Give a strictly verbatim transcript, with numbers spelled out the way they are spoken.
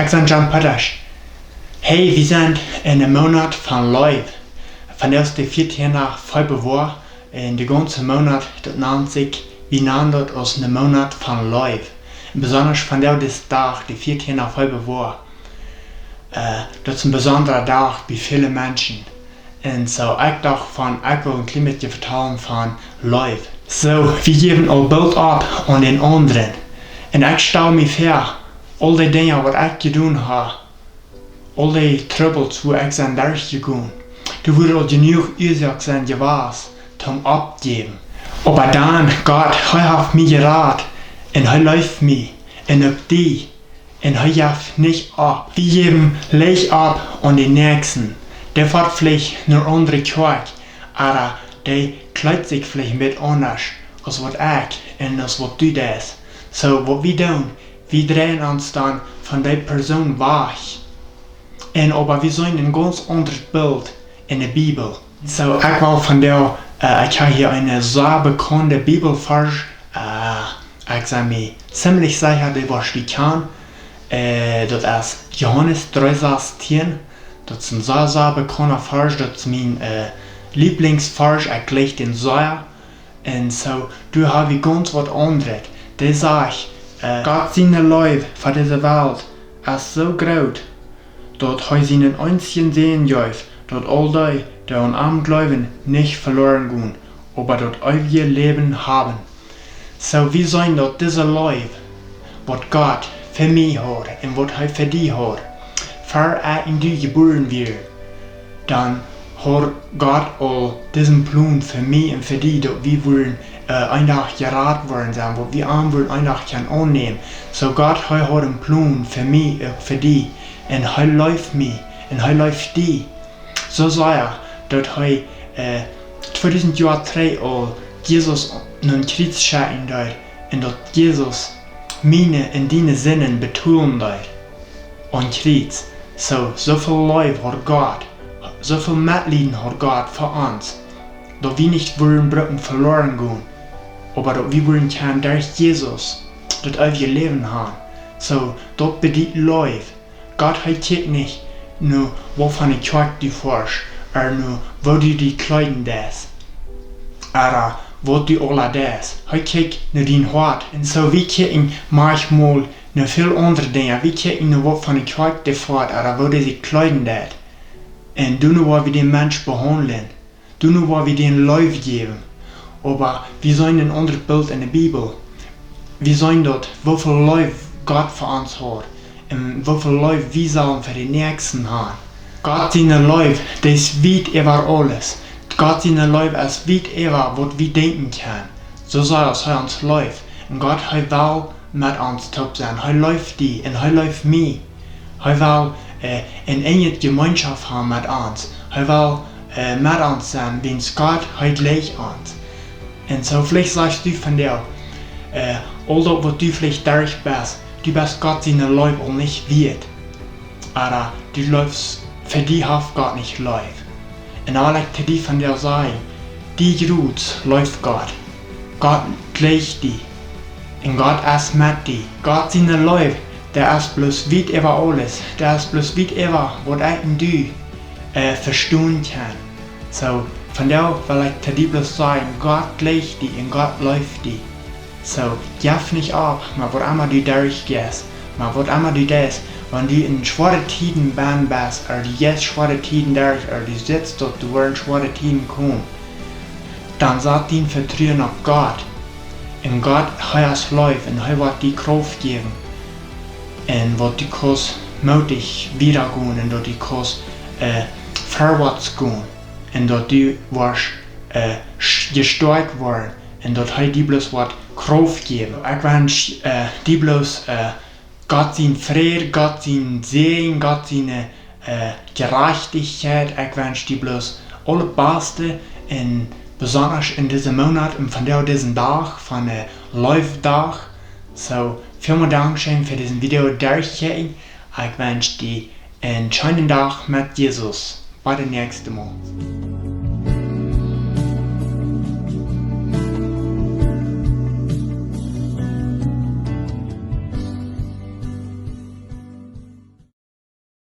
Ekj sie John Patasch. Hey, wie sent en dän Moonat von Leew. Vondoag es de vieetieende Februar un de gaunze Moonat, daut nant sikj, wie nanen daut aus dän Moonat von Leew. Un besonda vondoag, dis Dach, de vieetieende Februar. Äh, daut es een besondra Dach bie väle Menschen. Un soo, ekj docht von, ekj well een kjlien bät vetalen von Leew. Soo, wie jäwen aul Bilt opp aun dän aundren. Un ekj stal mie väa, aul dee Dinja waut ekj jedonen hab, aul dee Trubbels, wua ekj sie derchjegonen, doa wudd aul jenuach Uasoak sennen jewast toom oppjäwen. Oba dan, Gott, hee haft mie jerat un hee leeft mie un uk die. Un hee jeft nich opp. Wie jäwen leicht opp aun dän Näakjsten. Dee foat veleicht no eene aundre Kjoakj, oba dee kjleet sikj veleicht een bät aundasch aus waut ekj un aus waut du deist. Soo, waut wie doonen, wie dreien ons dan von dee Persoon wajch. Un oba wie seenen een gaunz aundret Bilt en de Bibel. Soo, ekj well vondoag, äh, ekj hab hia een sea bekaunda Bibelvarsch, äh, ekj sie mie zimlich secha, dee woascht du kjanen. Äh, daut es Johanes dree sastieen. Daut es een sea, sea bekaunda Varsch, daut es mien, äh, Lieblingsvarsch, ekj leew dän sea. Un soo, doa hab wie gaunz waut aundret. Dee sajcht, äh, Gott siene Leew fa dise Welt es soo groot, daut hee sienen eensjen Sän jeef, daut aul dee, dee aun am jleewen, nich veloaren gonen, oba daut eewje Läwen haben. Soo, wie seenen daut dise Leew, waut Gott fa mie haud un waut hee fa die haud, ver ekj un du jebuaren wieren, dan haud Gott aul disen Plon fa mie un fa die, daut wie wudden, äh, een Dach jerat woaren sennen, waut wie am wudden een Dach kjennen aunnämen. Soo Gott, hee haud een Plon fa mie, uk fa die. Un hee leeft mie un hee leeft die. Soo sea, daut hee, äh, tweedusent Joa trigj aul Jesus aum Kjriez schekjen deed un daut Jesus miene un diene Sinden betolen deed aum Kjriez. Soo, soo väl Leew haud Gott, soo väl Metlieden haud Gott fa ons, daut wie nich wudden brucken veloaren gonen, oba daut wie wudden kjennen derch Jesus daut eewje Läwen haben. Soo, daut bediet Leew. Gott, hee kjikjt nich no waut fa eene Kjoakj du foascht, ooda no woo du die kjleeden deist, ooda waut du aules deist. Hee kjikjt no dien Hoat. Un soo, wie kjikjen maunchmol no väl aundre Dinja. Wie kjikjen no waut fa eene Kjoakj dee foat, ooda woo dee sikj kjleeden deit. Un doano, woo wie dän Mensch behaundlen. Doano, woo wie dän Leew jäwen. Oba wie seenen een aundret Bilt en de Bibel. Wie seenen daut, woo väl Leew Gott fa ons haud. Un woo väl Leew wie sellen fa dän Näakjsten haben. Gott siene Leew, dee es wiet äwa aules. Gott siene Leew es wiet äwa waut wie denkjen kjennen. Soo sea aus hee ons leeft. Un Gott, hee well met ons toop sennen. Hee leeft die un hee leeft mie. Hee well, äh, eene enje Jemeenschoft haben met ons. Hee well, äh, met ons sennen, wiels Gott, hee jlikjt ons. Un soo veleicht sajchst du vondoag, äh, aul daut waut du veleicht derch best, du best Gott siene Leew aul nich wieet. Ooda du leefst, fa die haft Gott nich leef. Un dan well ekj to die vondoag sajen, die jrod leeft Gott. Gott jlikjt die. Un Gott es met die. Gott siene Leew, dee es bloos wiet äwa aules. Dee es bloos wiet äwa waut ekj un du, äh, vestonen kjennen. Soo, vondoag well ekj to die bloos sajen, Gott jlikjt die un Gott leeft die. Soo, jeff nich opp, met waut emma du derchjeist, met waut emma du deist, wan du en schwoare Tieden benn best, ooda du jeist schwoare Tieden derch, ooda du sitst daut doa woaren schwoare Tieden komen, dan sat dien Vetruen opp Gott. Un Gott, hee es Leew un hee woat die Krauft jäwen. Un waut du kaust mootich wieda gonen un daut du kaust, äh, verwoats gonen. Un daut du woascht, äh, sch-, jestoakjt woaren. Un daut hee die bloos woat Krauft jäwen. Ekj wensch, äh, die bloos, äh, Gott sien Fräd, Gott sien Säajen, Gott siene, äh, Jerajchtichkjeit. Ekj wensch die bloos aulet Baste un besonda en disen Moonat un vondoag disen Dach von, äh, Leewdach. Soo, välmol Dankscheen fa disen Video derchkjikjen. Ekj wensch die een scheenen Dach met Jesus. Bat daut näakjste Mol.